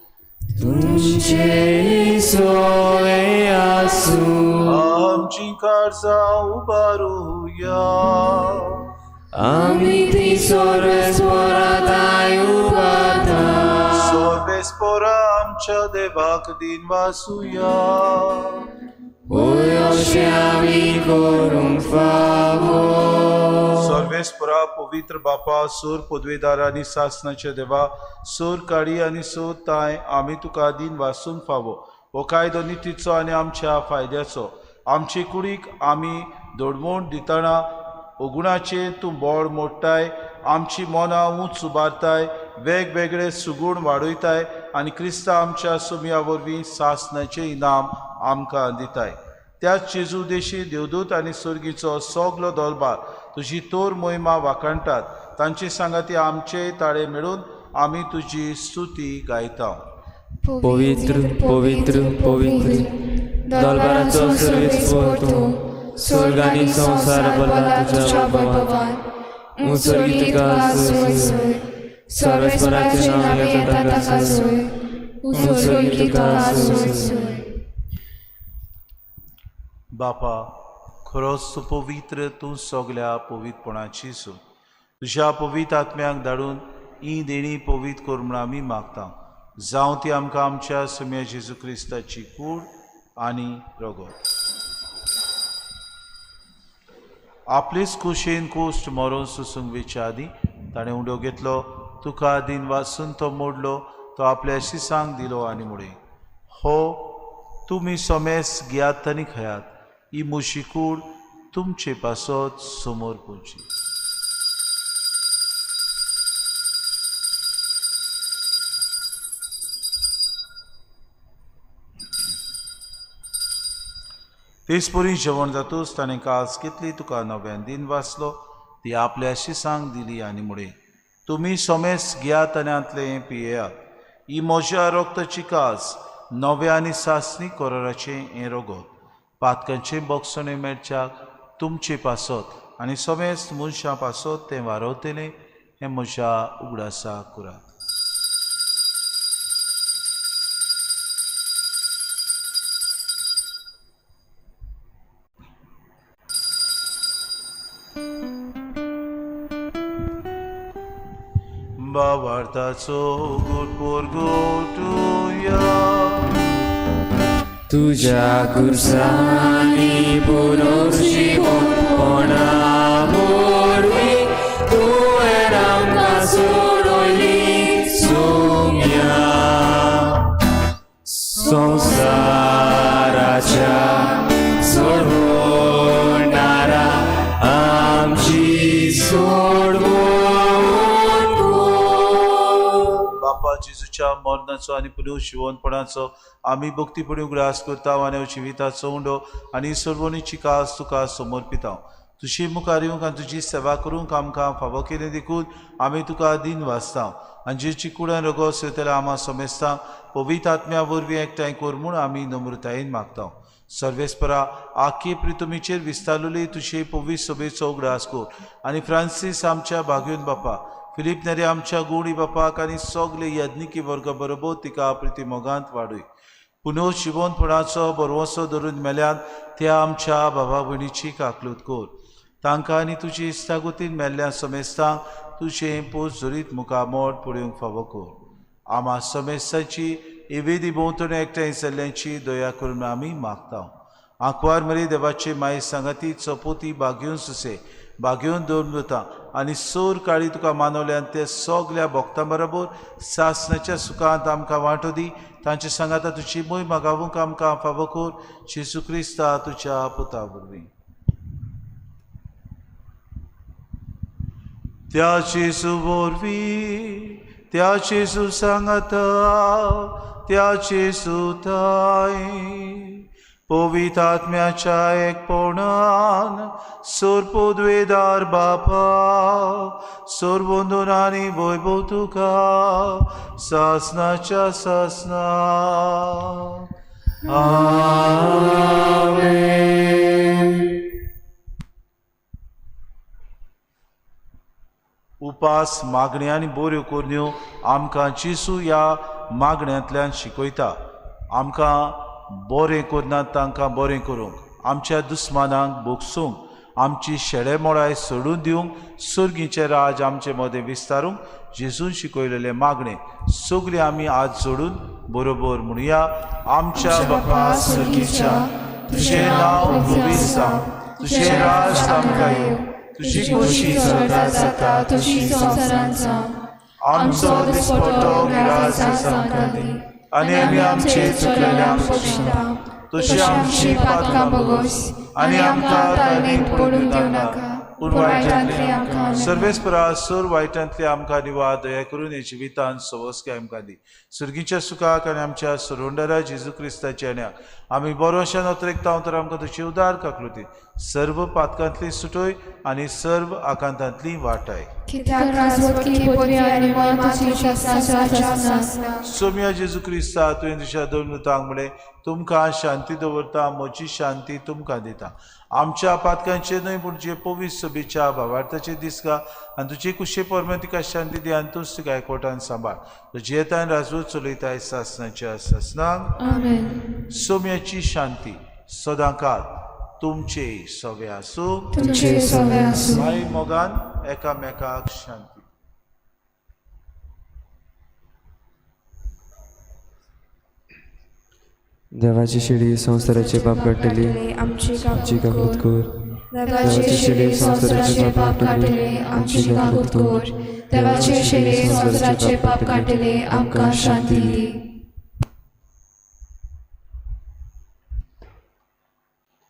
तुमचे सोवे आसूं. आमची काळजां उबारुया. आमी ती सर्वेस्पराताय उबारता. सर्वेस्परा आमच्या देवाक दिन वासुया. होय अशें आमी करूंक फावो. सर्वेस्परा पवित्र बापा, सूर पदवेदार आनी सासनाच्या देवा, सूर काडी आनी सूर ताय आमी तुका दिन वासूंक फावो. हो कायदो नितीचो आनी आमच्या फायद्याचो. आमचे कुडीक आमी दोडमोड दितना अगुणाचेर तूं बोड मोडटाय, आमची मनां उंच उबारताय, वेगवेगळे सुगूण वाडयताय आनी क्रिस्ता आमच्या सुमया वरवीं सासनाचें इनाम आमकां दिताय. त्याच जेजू देशी देवदूत आनी सर्गीचो सगलो दलबार तुजी तोर मोहिमा वाखाणटात. तांचे सांगाती आमचे ताळे मेळून आमी तुजी स्तुती गायता. पवित्र पवित्र पवित्र दलबाराचो सर्वेस्पर तूं, स्वर्ग आनी संवसार भरला तुज्या वैभवान. उत्सर्गी तुका सोय, सर्वेस्पराचें नांव येता ताका सोय. उत्सर्गी तुका सोय. बापा, खरोच तूं पवित्र, तूं सगल्या पवित्रपणाची सूत. तुज्या पवित्र आत्म्याक धाडून ही देणी पवित्र कर म्हूण आमी मागता. जावं ती आमकां आमच्या सुम्या जेजू क्रिस्ताची कूड आनी रगत. आपलेच कुशेन कोश्ट मरोन सुसूंक वेच्या आदीं ताणें उडो घेतलो, तुका दिन वासून तो मोडलो, तो आपल्या शिसांक दिलो आनी मुळे, हो तुमी सोमेस घेयात आनी खयात, ही म्हजी कूड तुमचे पासत समोर पोवची. तेच परी जेवण जातूच ताणें कास घेतली, तुका नव्यान दिन वाचलो, ती आपल्या शिसांक दिली आनी मुळे, तुमी सोमेस घेयात आनी हांतलें पियेयात, ही म्हज्या रक्ताची कास, नव्या आनी सासणी कोराचें हें रगत, पातकांचें बोगसणें मेळच्याक तुमचे पासत आनी समेस्त मनशां पासत तें वारवतलें, हें म्हज्या उगडासा करात. बाबार्थाचो गुटपोर गोटुया. तुज्या खुर्सांनी पुनर्जिवपणा वरवीं तुवें आमकां सोडयली सुम्या. संवसाराच्या सोडवणारा आमची सोडवण कर. बापा, जेजूच्या मरणाचो आनी पुनर्जिवनपणाचो आमी भक्तीपणी उगडास करता आनी जिविताचो उंडो आनी सर्वणीची कास तुका समर्पिता. तुजी मुखार येवंक आनी तुजी सेवा करूंक आमकां फावो केली देखून आमी तुका दिन वाचता. आनी जेची कुडान रगो सोयतल्या आमा समेस्तांक पवित्र आत्म्या वरवीं एकठांय कर म्हूण आमी नम्रतायेन मागता. सर्वेस्परा, आखी प्रितुमीचेर विस्तारलेली तुजे पवित्र सभेचो उगडास कर आनी फ्रांसीस आमच्या भाग्योन बापा, फिलीप नेरे आमच्या गुणी बापाक आनी सगले यज्ञिकी वर्ग बरोबर तिका प्रिती मोगांत वाडय. पुनः जिवनपणाचो बरवसो धरून मेल्यान त्या आमच्या बाबा भयणीची काकलूत कर. तांकां आनी तुजी इश्टागतीन मेल्ल्या समेस्तांक तुजें पोस जरीत मुखामोड पळोवंक फावो कर. आमा समेस्तांची एवेदी भोंवतणी एकठांय जाल्ल्यांची दया करून आमी मागता. आंकवार मरी देवाचे माये सांगाती चपोती बागेवन सुसे भागेवन दवरून वता आनी सोर काळी तुका मानवल्यान ते सगल्या भक्तां बरोबर सासणाच्या सुखांत आमकां वांटो दी. तांचे सांगाता तुजी मोहिमा गावूंक आमकां फावो कर जेजू क्रिस्ता तुज्या पुता वरवीं. त्या जेजू वरवीं, त्या जेजू सांगाता, त्या जेजू थांय पवित्र आत्म्याच्या एकपणान सोरपोद्वेदार बापा सोरबंदून आनी वैभव तुका सासनाच्या सासना. आमेन. उपास मागण्यो आनी बऱ्यो करण्यो आमकां जेजू ह्या मागण्यांतल्यान शिकयता. आमकां बरें करनात तांकां बरें करूंक, आमच्या दुस्मानांक भोगसूंक, आमची शेळेमोडाय सोडून दिवंक, सर्गीचें राज आमचे मदें विस्तारूंक जेजून शिकयलेलें मागणें सगळें आमी आज जोडून बरोबर म्हणुया. आमच्या बापा सर्गीच्या, तुजें नांव पवित्र जावं, तुजें राज आमकां येवं, तुजी खोशी स्वर्गात जाता तशी संवसारांत जावं. आमचो दिसपटो ग्रास आमकां दी आनी आमी आमचे चुकलेल्यांक बक्षिता तशी आमची पातकां भोगोस आनी आमकां ताळमेक पडूंक दिवं नाका, पूण वायटांतले आमकां सर्वेस्परा सोर वायटांतले आमकां निवा दया करून हे जिवितान सवस्काय आमकां दी. सुर्गीच्या सुखाक आनी आमच्या सरोंडरा जेजू क्रिस्ताच्या येण्याक आमी बरोशान अतरेकता तर आमकां तुजी उदार काकृती सर्व पातकांतली सुटोय आनी सर्व आकांतांतली वाटाय. सोम्या जेजू क्रिस्ता तुवें तुज्या दोन दुतांक म्हणलें, तुमकां शांती दवरता, म्हजी शांती तुमकां दिता. आमच्या पातकांचे न्हय पूण जे पवित्र सभेच्या भावार्थाचे दिसका आनी तुजे कुशे परमे तिका शांती दी आनी तूंच तिका एकवटान सांबाळ. तुजे येतान राजवट चलयताय सासनाच्या सासनाक. आमेन. सोम्याची शांती सदांकाळ तुमचे सवे आसूं. तुमचे सवे आसूं. माय मोगान एकामेकाक शांती. देवाची शिडी संवसाराचे पाप काडटली, आमची आमची काकूत कर. देवाचे शिडी संवसाराचे पाप काडटले, आमची काकूत कर. देवाचे शिडी संवसाराचे पाप काडटले, आमकां शांती दी.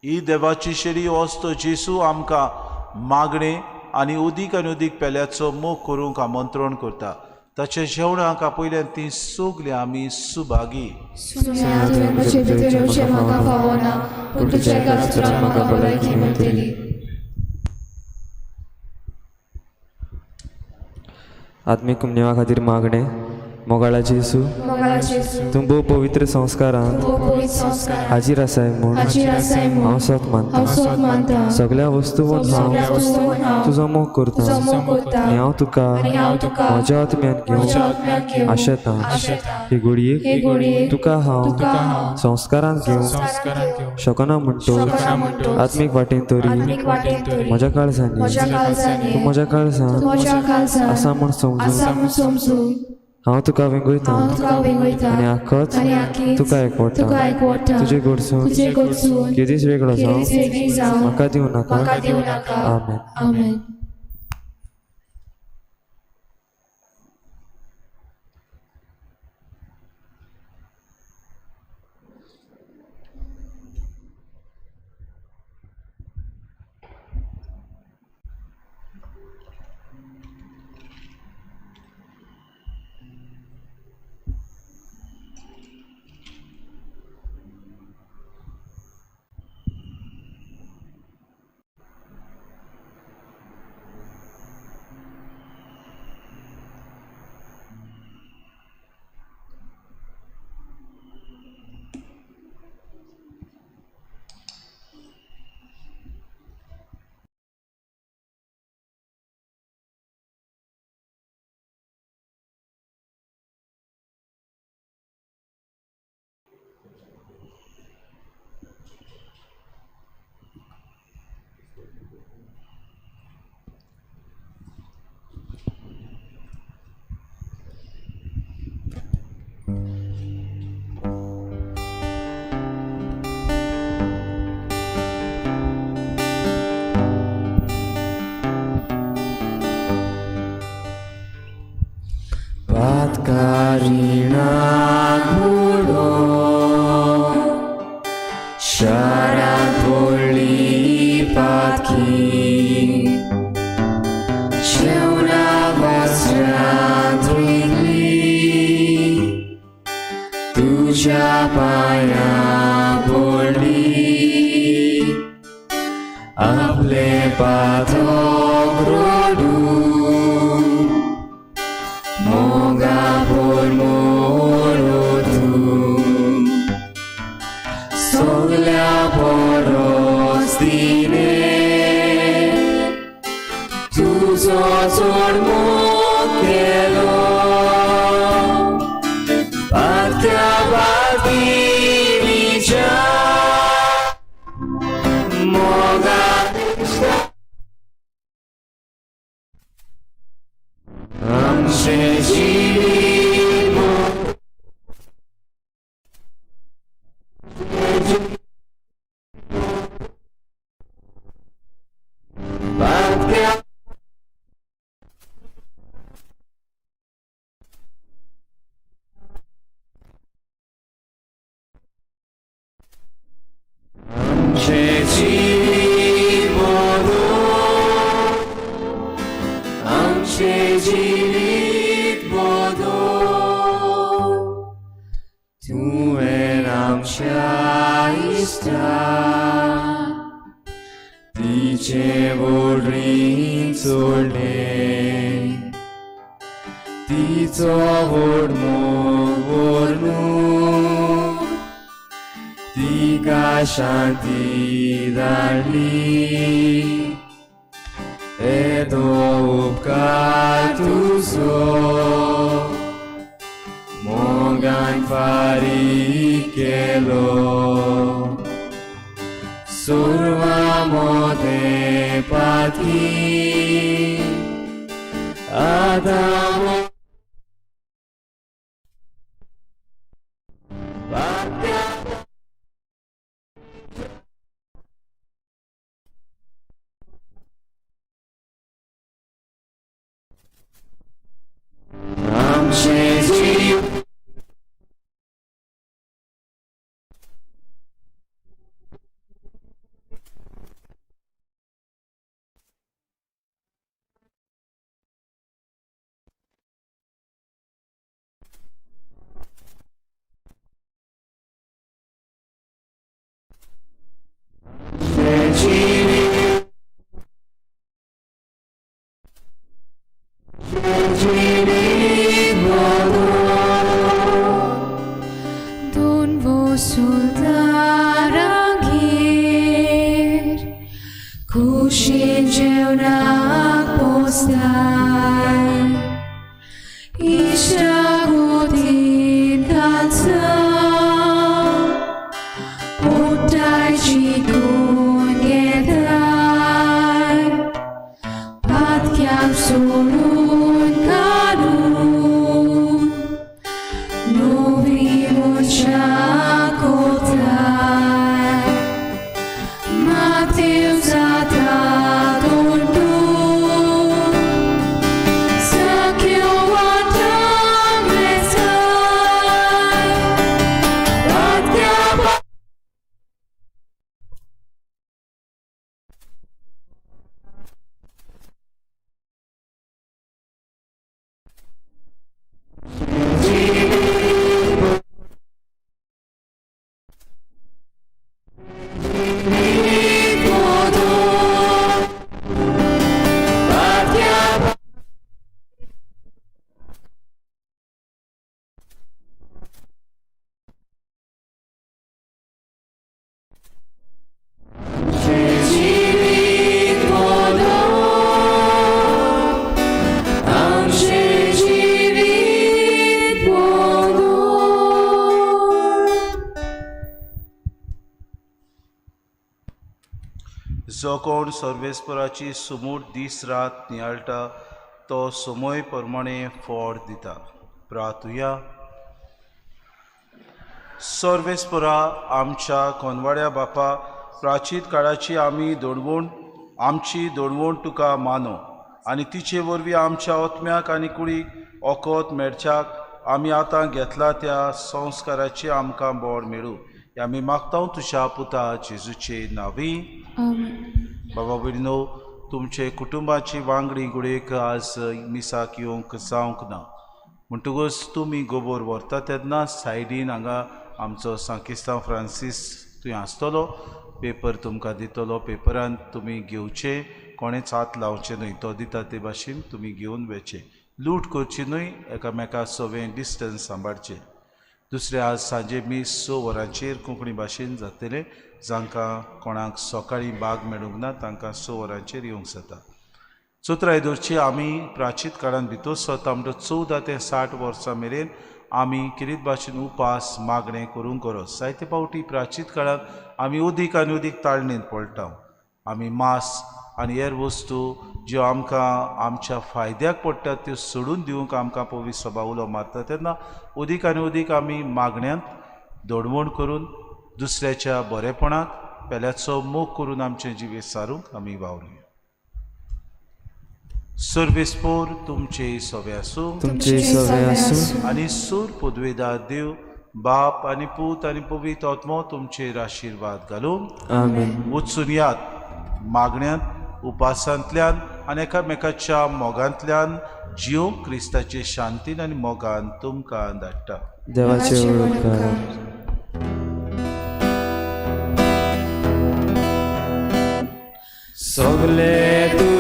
ही देवाची शेरी वस्त जेजू आमकां मागणें आनी उदीक आनी उदीक पेल्याचो मोग करूंक आमंत्रण करता. ताच्या जेवणाक आपयल्यान ती सगळीं आमी सुभागी. सुम्या तुवें म्हजे भितर येवचें म्हाका फावना, पूण तुज्या एका उतरान म्हाका भलायकी मेळटली. आत्मीक कुमनेवा खातीर मागणें. मोगाळा जेजू, तूं भोव पवित्र संस्कारांत हाजीर आसाय म्हूण हांव सत मानता. सगळ्या वस्तूंत हांव तुजो मोग करता आनी हांव तुका म्हज्या आत्म्यान घेवंक आशेता. हे घडयेक तुका हांव संस्कारांत घेवंक शकना म्हणटो आत्मीक वाटेन तरी म्हज्या काळजांनी तूं म्हज्या काळजांत आसा म्हूण समजून हांव तुका वेंगयता आनी आखच तुका एकवटा. तुजे कडसून केदीच वेगळो जावं म्हाका दिवं नाका. आमेन. आमेन. बुडोवन शारांत व्हडली पातकी जेवणा वस्त्रांत रिगली तुज्या पांयां पडली आपले पातक रडून मोगा परमोर तूं सगल्या परस दिने तुजो चड मोग केलो पातक्या पातकिणीच्या मोगा आमचें जिवीत पातक्या आमचें जिवीत बदल आमचें जिवीत बदल तुवें आमच्या इश्टा तिचें व्हडरीण सोडलें तिचो व्हड मोग व्हरून तिका शांती धाडली येदो उपकार तुजो मोगान फारीक केलो सर्वां मदें पातकी आतां पातक्या आमचें जिवीत जिवीत जिवीत बदल दोन वसुलदारांगेर खुशेन जेवणाक पोसताय इश्टागतीन कालसां ओट्टाय जिखून घेताय पातक्यांक सोडून काडून नवी मनशां कोताय मातेव जाता तोंडू सक्यो वाटांक वेताय पातक्या जिवीत बदल आमचें जिवीत बदल जो कोण सर्वेस्पराची सुमूट दीस रात नियाळटा तो समय प्रमाणे फळ दिता. प्रार्थुया. सर्वेस्परा आमच्या कोनवाड्या बापा, प्राचीन काळाची आमी दोडवण आमची दोडवण तुका मानो आनी तिचे वरवीं आमच्या ओतम्याक आनी कुडीक ओकोत मेळच्याक आमी आतां घेतला त्या संस्काराची आमकां बोड मेळूं. हें आमी मागता तुज्या पुता जेजूचे नांवी. बाबा भयणीनो, तुमचे कुटुंबाची वांगडी घडयेक आज मिसाक येवंक जावंक ना म्हणटकूच तुमी गोबोर व्हरता तेन्ना सायडीन हांगा आमचो सांकिस्तांव फ्रांसीस थंय आसतलो, पेपर तुमकां दितलो. पेपरान तुमी घेवचे, कोणेच हात लावचे न्हय, तो दिता ते भाशेन तुमी घेवन वचचें. लूट करची न्हय, एकामेका सवें डिस्टन्स सांबाळचें. दुसरें, आज सांजे मीस 6 वरांचेर कोंकणी भाशेन जातलें. जांकां कोणाक सकाळीं बाग मेळूंक ना तांकां 6 वरांचेर येवंक जाता. चतुराय दवरची, आमी प्राचीत काळान भितर सरता म्हणटा 14 ते 60 वर्सां मेरेन आमी किरीत भाशेन उपास मागणें करूंक गरज. जायते फावटी प्राचीत काळांत आमी अदीक आनी अदीक ताळणेंत पडटा. आमी मांस आनी हेर वस्तू ज्यो आमकां आमच्या फायद्याक पडटात त्यो सोडून दिवंक आमकां पवित्र सभा उलो मारता तेन्ना अदीक आनी अदीक आमी मागण्यांत दडवण करून दुसऱ्याच्या बरेपणाक पेल्याचो मोग करून आमचें जिवीत सारूंक आमी वावरुया. सर्वेस्पोर तुमचे सवे आसूं, तुमचे सवे आसूं. आनी सूर पदवेदार देव बाप आनी पूत आनी पवित्र आत्मो तुमचेर आशिर्वाद घालूं. आमेन. वचून यात मागण्यांत, उपासांतल्यान आनी एकामेकाच्या मोगांतल्यान जिवंक क्रिस्ताचे शांतीन आनी मोगान तुमकां धाडटा. देवाचे उपकार. सगले